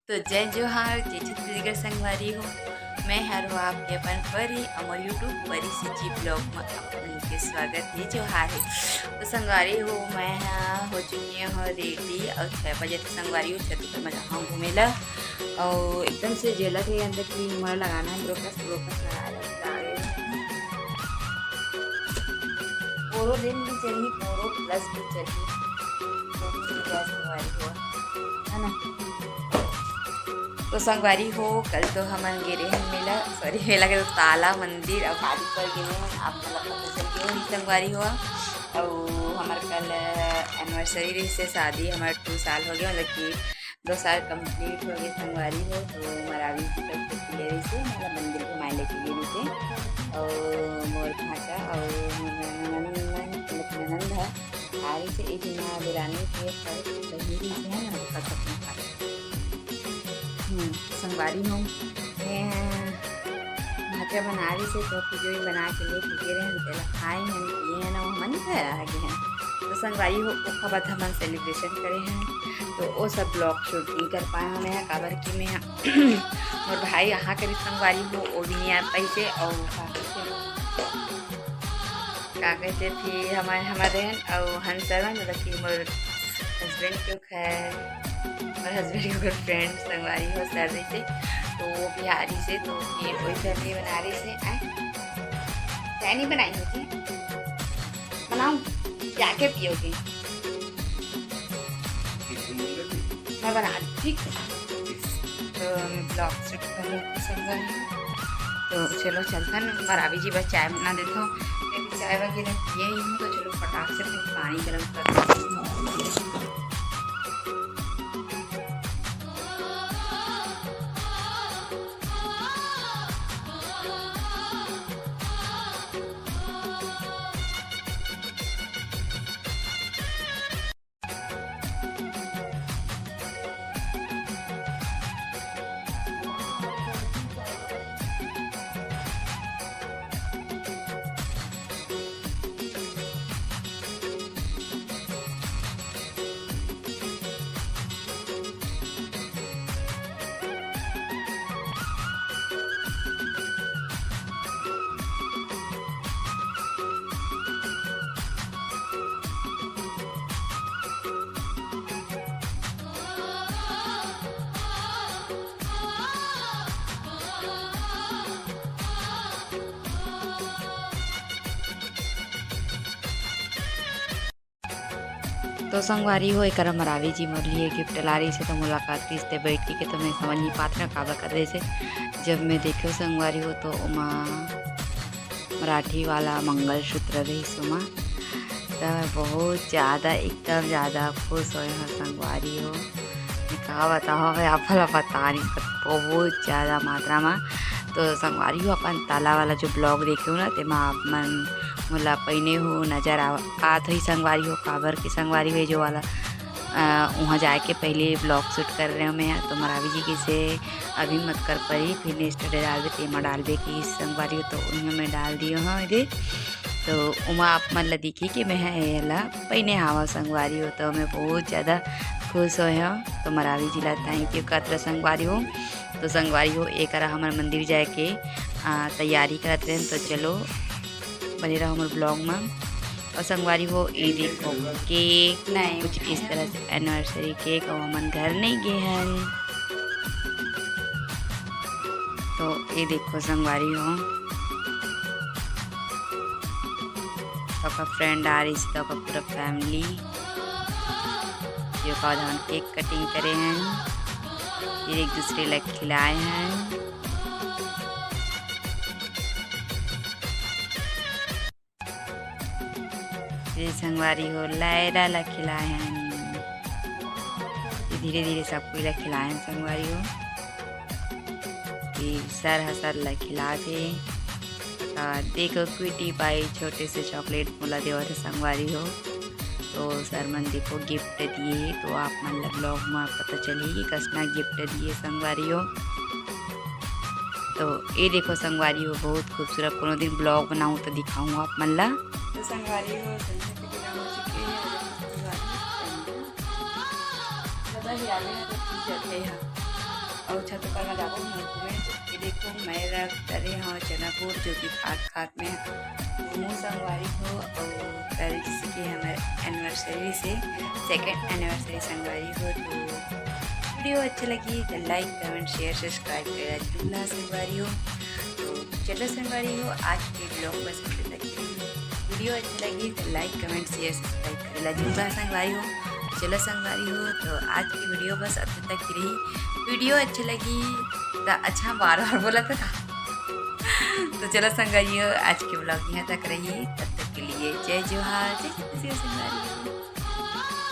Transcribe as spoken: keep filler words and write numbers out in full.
तो जय जोहार, जय छत्तीसगढ़ संगवारी हो। मैं हर हो आपके अपन परी, अमर YouTube परी सिची vlog में आप मन के स्वागत हे, जोहार हे। तो संगवारी हो, मैं हा हो चुकी हूँ ready और छः बजे तक संगवारी हो छत पर मैं जाऊँ घूमे ला। और एकदम से जलत हे अंदर की मोला लगाना है ब्रोकस, ब्रोकस लगा ले, लगा ले। पोरो दिन भी चली, पोरो plus भी चली। तो भी जय संगवारी हो, है ना? तो संगवारी हो, कल तो हमन गे रहे मेला, sorry, मेला के तो ताला मंदिर अब भारी पड़ गए हैं, आप मन ला पता चल गए होही संगवारी हो। और हमार कल anniversary रहिसे, शादी हमार दो साल हो गए, मतलब कि दो साल complete हो गए संगवारी हो। तो मरावी जी सब कुछ ले रहिसे, मतलब मंदिर घुमाए लेके गे रहिसे। और मोर भांचा और मोर ननद, मतलब ननद है, आ रहिसे, एक ना बिरानी के पर सही रहिसे, है ना, ओकर सब खा। हम्म, संगवारी हो, मैं भांचा बना रहिसे, तो खिचड़ी बना के लेके गे रहे, हम तेला खाए हैं, पिए हैं ना, वो हमन घर आ गए हैं। तो संगवारी हो, ओखर बाद हमन celebration करे हैं, तो वो सब vlog shoot नहीं कर पाए हमें, काबर कि मैं मोर भाई यहाँ के भी संगवारी हो, वो भी नहीं आ पाइसे, और का कहते, का कहते फिर हमारे, हमारे हैं, और हंस सर हैं, मतलब कि मोर husband के है, मोर husband के ओकर friend संगवारी हो सर रहिसे, तो वो भी आ रहिसे, तो फिर वही family बना रहिसे। आए, चाय नहीं बनाई हो जी? बनाऊं? क्या के पियोगे? मैं बना दूं, ठीक? तो मैं vlog shoot करूँ संगवारी। तो चलो चलथन, मरावी जी बस चाय बना देथों। मैं भी चाय वगैरह पिए ही हूँ, तो चलो फटाक से फिर पानी गरम करथों। तो संगवारी हो, एकरा मरावी जी मोर लिए gift ला रहिसे, तो मुलाकात किस्ते बैठ के, के तो मैं समझ नहीं पात रहा काबर कर रहिसे। जब मैं देखे संगवारी हो, तो ओमा मराठी वाला मंगलसूत्र रहिस ओमा, त बहुत ज़्यादा, एकदम ज़्यादा खुश होए हँव संगवारी हो। मैं का बतावँव, मैं आप ला बता नहीं सकत, बहुत ज़्यादा मात्रा में। तो संगवारी हो, अपन ताला वाला जो vlog देखे हो ना, तेमा आप मन मोला पहिने हो नजर आ-, आत होही संगवारी हो, काबर के संगवारी हो, जो वाला अ, उहाँ जाए के पहले vlog shoot कर रहे हँव मैं, तो मरावी जी कहिसे अभी मत कर परी, फिर next day डालबे, तेमा डालबे कहिस संगवारी हो, तो उहाँ मैं डाल दिए हँव एदे। तो उमा आप मन ला दिखी कि मैं ह एला पहिने हवँव संगवारी हो, तो मैं बहुत ज़्यादा खुश होए हँव। तो मरावी जी ला thank you कहत रहा संगवारी हो। तो संगवारी हो, एकरा हमर मंदिर जाए के, अ, तैयारी करत रहेन, तो चलो बने रहो हमर vlog में। और संगवारी हो, ये देखो cake, नहीं, कुछ इस तरह से anniversary cake, और हमन घर नहीं गए हैं। तो ये देखो संगवारी हो, तो का friend आ रही, तो का पूरा family, जो का धान cake cutting करे हैं, फिर एक दूसरे ला खिलाए हैं। ये संगवारी हो, लैरा ला खिलाए हन। ये धीरे-धीरे सब कोई ला खिलाए हन संगवारी हो। ये सर ह सर ला खिलात हे। अ, देखो, cutie pie छोटे से chocolate मोला देवत हे संगवारी हो। तो सर मन देखो gift दिए हे, तो आप मन ला vlog में पता चलही कि कसना gift दिए संगवारी हो। तो ये देखो संगवारी हो, बहुत खूबसूरत। कोनो दिन vlog बनाऊँ तो दिखाऊँ आप मन ला। तो संगवारी हो, संध्या के बिना हो चुके हैं, और संध्या पता ही आगे है तो की जाते हैं। अउ छत ऊपर में जाबो, मुँह में। ये देखो, मैं रख करे हव चना गुड़, जो कि खात खात में मोमो संगवारी हो, अउ कल जैसे कि हमर anniversary से second anniversary संगवारी हो, तो video अच्छा लगी तो like, comment, share, subscribe करे ला जरूर भूला संगवारी हो। तो चलो संगवारी हो, आज के vlog बस अतका तक ही रही। Video अच्छा लगी तो like, comment, share, subscribe करे ला जरूर भूला संगवारी हो। चलो संगवारी हो, तो आज की video बस अतका तक ही रही। Video अच्छी लगी तो अच्छा, बार बार बोला था। तो चलो संगवारी हो, आज के vlog यहाँ तक रही। तब तक के लिए जय जोहार, जय छत्तीसगढ़ संगवारी हो।